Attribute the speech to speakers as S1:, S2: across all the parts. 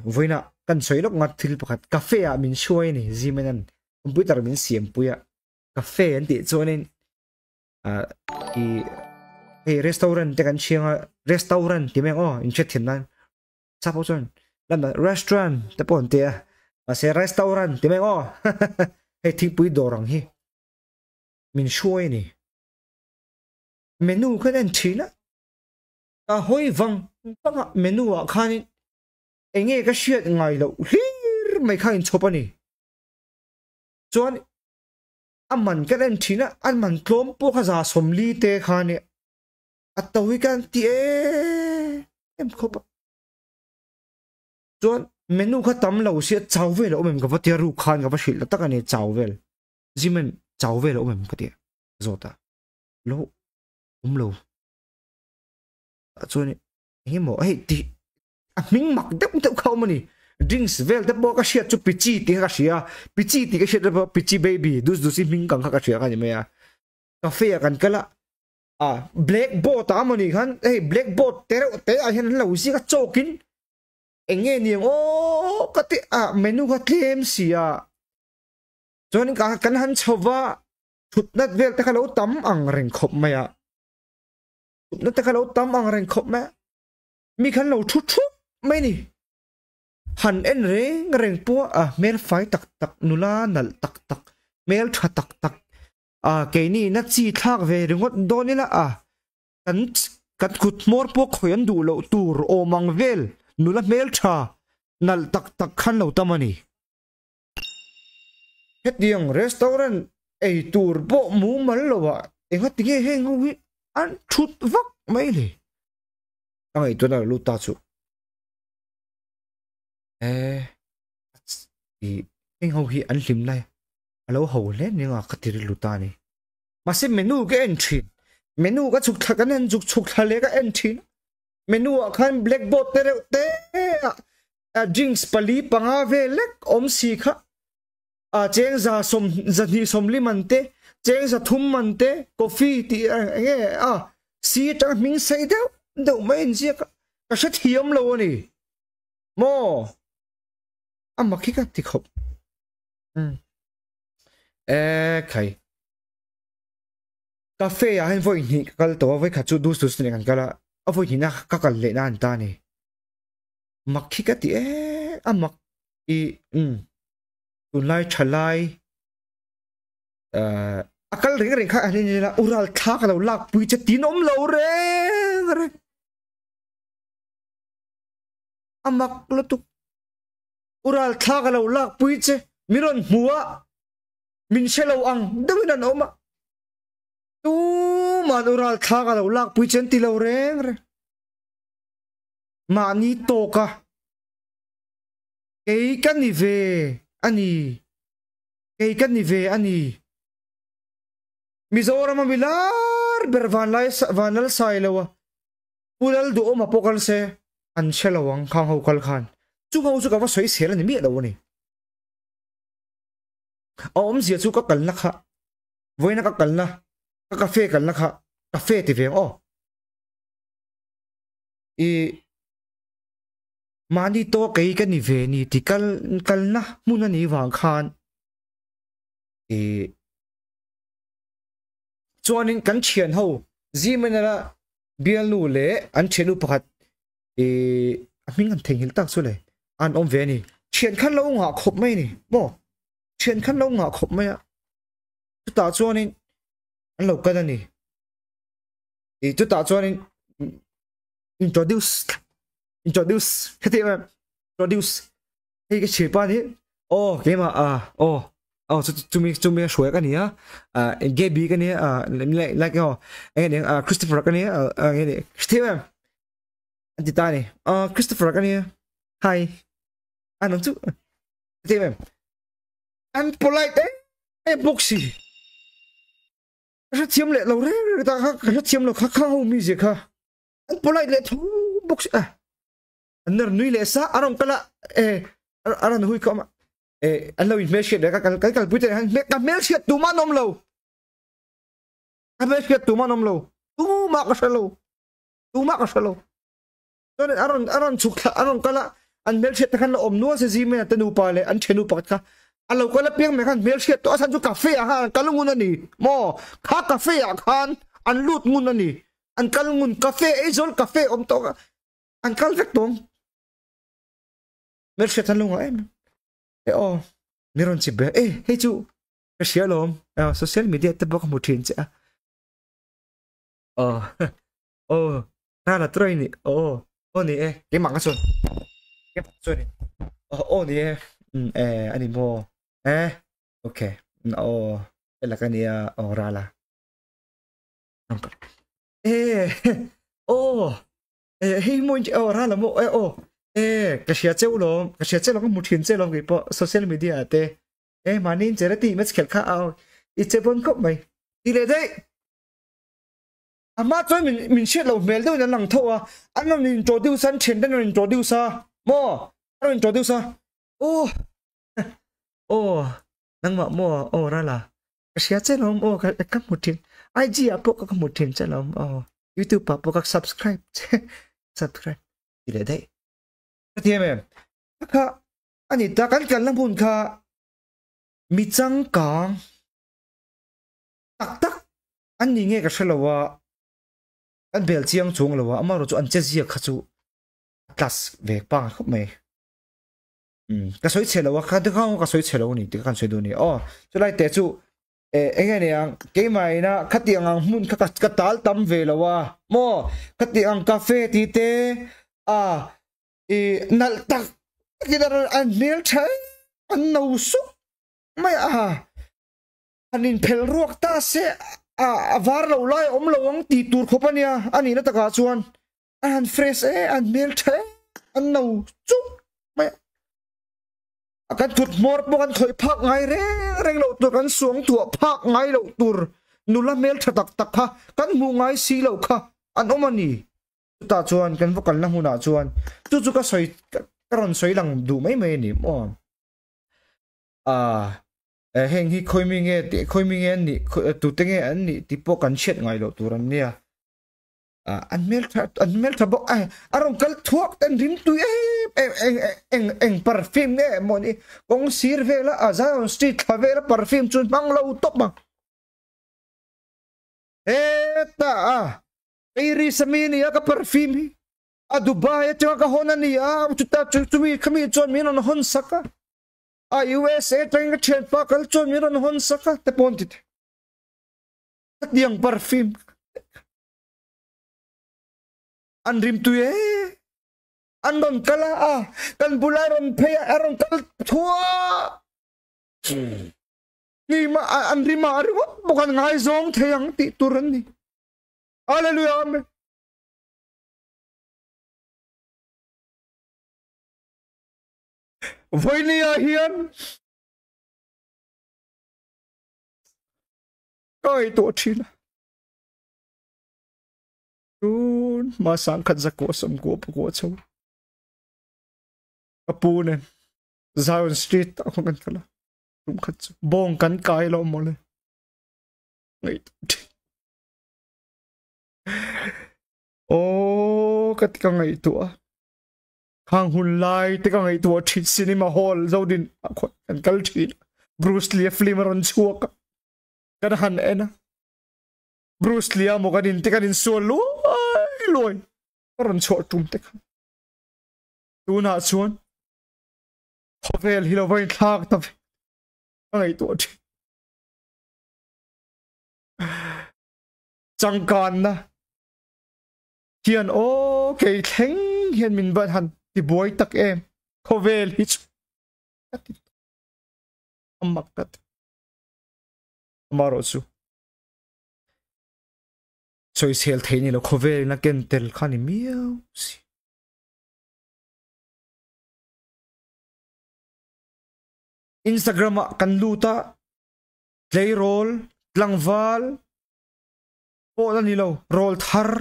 S1: Vawiinah kan sawi lawk nga thil pakhat cafe ah min hruai a ni Zeeman-a'n computer min siam pui a cafe an tih chuanin ah ih hei restaurant te kan chhiang a restaurant tih mai ang aw in hriat thiam nan sap ho chuan lamah restaurant te pawh an ti a mahse restaurant tih mai ang aw hei thingpui dawr ang hi min hruai a ni menu khan en thin a ka hawi vang vang a menu ah khanin eng nge ka hriat ngai loh hlir mai kha inchhawp a ni. Chuan a man kan en thin a, a man tlawm pawh kha za 40 te kha nia. A to hi kan ti em em khawp a. Chuan menu kha tam lo sia chau vel a awm em ka va tia ruk khan ka va hrilh ta tak a ni chau vel. Zimen chau vel a awm em ka ti a zawt a. Lo awm lo. Chuan eng emaw hei tih a hming mak deuh deuh kha awm a ni drinks vel te pawh ka hriat chu pichi tih kha ka hria pichi tih ka hriat te pawh pichi baby dus dus i hming kang kha ka hria kha ni mai a cafe ah kan kal a a blackboard ah amawni khan hei blackboard te reuh te ah hian an lo ziak a chawk in eng nge ni ang aw ka ti a menu kha tlem si a chuan ka kan han chho va thutna vel te kha lo tam ang reng khawp mai a thutna te kha lo tam ang reng khawp mai a Mi khan lo thu thup mai ni. Han en reng reng pawh a hmel fai tak tak, nula nalh tak tak, hmel tha tak tak a keini na chi thlak ve ringawt dawn ila a kan kan kut hmawr pawh khawi an duh loh tur awm ang vel nula hmel tha nalh tak tak khan lo tam a ni. Hetiang restaurant ei tur pawh mumal lo ah engatinge heng ho hi an thut vak mai le. A ngaihtuahna lo lut ta chu e i heng ho hi an hlim lai a lo ho hle nia nga ka ti rilru ta a ni mahse menu ka en thin menu ka chhuk thla kan en chuk chhuk thla leh ka en thin menu ah khan blackboard te reuh te ah drinks pali panga vel lek awm si kha a cheng za sawm zahnih sawmli man te cheng za thum man te coffee tih eng nge a si atang hming sei deuh deuh mai an ziak a ka hre thiam lo a ni maw a mak hi ka ti khawp um e khai cafe ah hian vawi hnih ka kal tawh a vawi khat chu dus dus nen kan kal a a vawi hnihna ka kal leh na an ta a ni mak hi ka ti em a mak i um tunlai thalai uh, a kal reng reng kha an in la ural thla ka lo lak pui che tin awm lo reng reng amak lutuk ural thla ka lo lak pui che mi rawn hmu a min hre lo ang deuhin an awm a tuman ural thla ka lo lak pui che an ti lo reng reng mahni tawka Kei ka ni ve a ni. Kei ka ni ve a ni. Mizoram a mi lar ber vanlai vanlal sai lo a Pu Lalduhawma pawh kal se an hre lo ang khang ho kal khan. Chung ho chu ka va sawi sel a ni miah lo a ni. A awmzia chu ka kalna kha vawiina ka kalna ka cafe kalna kha cafe ti ve ang aw. I Mahni tawh kei ka ni ve ni ti kal kalna hmun a nih vang khan ih chuanin kan thian ho Zimena bialnu leh an thiannu pakhat ih a hming an theihnghilh tak chu le an awm ve a ni. Thian khan lo ngah khawp mai a ni maw? Thian khan lo ngah khawp mai a, chutah chuanin an lo kal a ni. Ih chutah chuanin introduce introduce heti em introduce hei ka chhir pa ni oh keimah a oh oh chu chumi chumi a hruai ka ni a ah Gaby ka ni a like oh enge ni ah Christopher ka ni a enge ni heti em an ti ta ni ah Christopher ka ni a hi an ang chu heti em an polite em em bawk si ka hrethiam leh lo reng reng ta kha ka hrethiam lo kha kha ho mi zia kha an polite leh tho bawk si a an ner nui leh sa a rawn kal a e a rawn hui khawm a e an lo in hmelhriat leh ka kal kan kalpui te han ka hmelhriat tumah an awm lo ka hmelhriat tumah an awm lo tumah ka hre lo tumah ka hre lo chuan a rawn a rawn chhuk thla a rawn kal a An hmelhriat te khan la awm nual se Zimena te nupa leh an thian nupa kha a lo kal apiang mai khan hmelhriat tawh a chhan chu cafe ah khan an kal ngun a ni maw? Kha cafe ah khan an lut ngun a ni. An kal ngun cafe Aizawl cafe awm tawh kha an kal vek tawh ang. Hmelhriat an lo ngah em em. E aw mi rawn chip ber e hei chu ka hria alawm social media te pawh ka hmu thin che a. Aw aw Rala turaih ni aw aw ni e keimah ka chuan keimah chuan in aw aw ni e um e ani maw e okay aw helak ania aw Rala e aw e hei maw aw Rala maw e aw e ka hria cheu lawm ka hria che lawm ka hmu thin che lawm keipawh social media ah te e mahni in charity match khelh kha aw i che bawn khawp mai ti leh daih. Amah chuan min min hriat loh hmel deuhin an lang tho a, an rawn introduce a, an thiante an rawn introduce a, maw? An rawn introduce a, aw aw nangmah maw aw Rala ka hria che lawm aw ka ka hmu thin IG ah pawh ka hmu thin che lawm aw YouTube ah pawh ka subscribe che subscribe ti leh daih ka ti em em kha ani ta kan kalna hmun kha mi changkang tak tak An ni nge ka hre lo a, kan bel chiang chuang lo a, amaherawh chu an che ziak kha chu a class ve pang khawp mai. Um, ka sawi chhe lo a, ka kha ka sawi chhe lo ni tih kan sawi duh ni. Aw, chulai te chu e enge ni ang keimah ina khatiang ang hmun kha ka tal tam ve lo a, maw khatiang ang cafe ti te a i nalh tak takin an hmel tha an no sup mai a. Han inphelh ruak ta se a a var lo lai awm lo ang tih tur khawp a nia, a nihna takah chuan a han fresh e, an hmel tha e, an no chuk mai a. A kan thut hmawr pawh kan khawih phak ngai reng reng loh tur, kan suang thuah phak ngai loh tur nula hmel tha tak tak kha kan hmuh ngai si loh kha an awm a ni. Chutah chuan kan va kalna hmunah chuan chu chu ka sawi ka rawn sawi lang duh mai mai a ni maw. Aa. Eh, heng hi khawi mi nge tih khawi mi nge an nih tute nge an nih tih pawh kan hriat ngai loh tur an nia. Ah, an hmel tha an hmel tha bawk eh a rawn kal thuak ten rim tui em em eng eng eng perfume nge maw ni kawng sir vela a Zion Street thla vela perfume chu hmang lo tawp ang. Heta a Paris a mi nia ka perfume hi a Dubai atanga ka hawn a ni a chuta chu chumi khami chuan min rawn hawn sak a. A USA tangin ka thianpa kal chuan min rawn hawn sak a te pawn ti thei. Khatiang perfume an rim tui e. An rawn kal a, a kan bula rawn phei a, a rawn kal thua. Ni ma an rim a ringawt bawk an ngaizawng thei ang tih tur an ni. Hallelujah Amen. Vawinia hian ka ngaihtuah thin a. Tun hma sangkhat zakua sawmkua pakua chho ka pu nen Zion Street ah khuan kan kal a. Tum khat chu bawng kan kai lo mawle. Ngaihtuah thin. Aw ka ti ka ngaihtuah a. Khang hun lai te ka ngaihtuah thin cinema hall Zodin ah khuan kan kal thin a Bruce Lee a film a rawn chhuak a kan han en a Bruce Lee a maw kan in te kan insual luai luai a rawn chhuah tum te kha tunah chuan khawvel hi lo va inthlak ta ve ka ngaihtuah thin changkanna hian aw kei thleng hian min van han ti buai tak em khawvel hi chu ka ti a mak ka ti amarawh chu sawisel thei ni lo khawvel in a ken tel kha ni miau si. Instagram ah kan lut a tleirawl tlangval pawh la ni lo rawl thar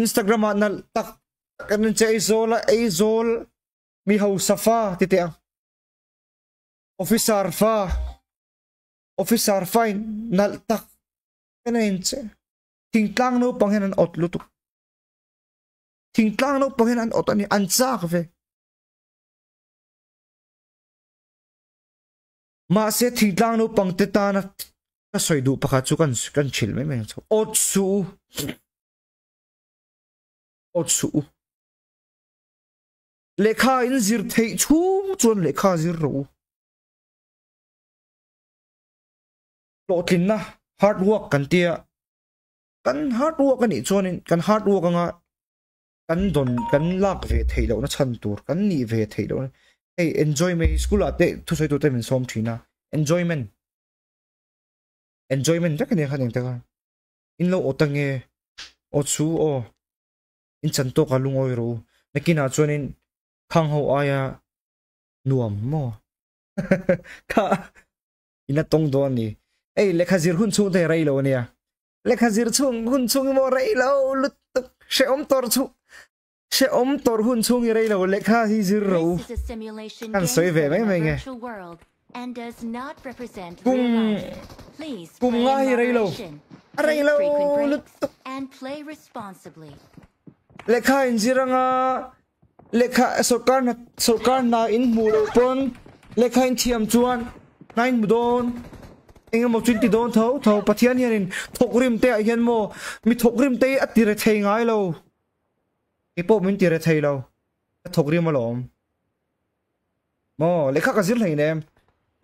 S1: Instagram ah nalh tak tak an che Aizawl a Aizawl mi hausa fa ti teh ang officer fa officer fa in nalh tak en a in che thingtlang naupang hian an awt lutuk. Thingtlang naupang hian an awt a ni, an chak ve. Mahse thingtlang naupang te tana ka sawi duh pakhat chu kan kan hrilh mai mai ang chu. Awt suh u. Awt suh u. Lehkha in zir theih chhung chuan lehkha zir rawh u. Hlawhtlinna hard work kan tia kan hard work anih chuanin kan hard work anga kan dawn kan lak ve theih lohna chhan tur kan nih ve theih lohna hei enjoyment school ah te thusawi tur te min sawm thin a enjoyment enjoyment vek ania khan engte khan in lo awt ange aw chu aw in chan tawk a lungawi rawh u nakinah chuanin khang ho aia nuam maw kha in a tawng dawn a ni ei lehkha zir hun chhung te hi rei lo ania lehkha zir chhung hun chhung hi maw rei lo lutuk hrehawm tawr chu hrehawm tawr hun chhung hi rei lo lehkha hi zir ro kan sawi ve mai mai nge kum kum nga hi rei lo a rei lo lutuk lehkha in zir anga lehkha sorkar hna sorkar hna in hmuh loh pawn lehkha in thiam chuan hna in hmu dawn eng emaw chu in ti dawn tho tho Pathian hianin thawk rim te ah hian maw mi thawk rim te hi a ti re thei ngai lo keipawh min ti re thei lo ka thawk rim alawm maw lehkha ka zir hleinem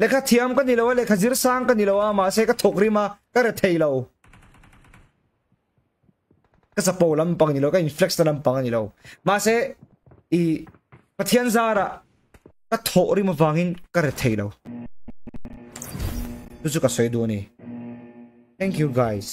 S1: lehkha thiam ka ni lo a lehkha zir sang ka ni lo a mahse ka thawk rim a ka re thei lo. Ka chapo lampang ni lo ka in flex na lampang ani lo mahse i Pathian zara ka thawh rim avangin ka re thei lo chu chu ka sawi duh ani thank you guys.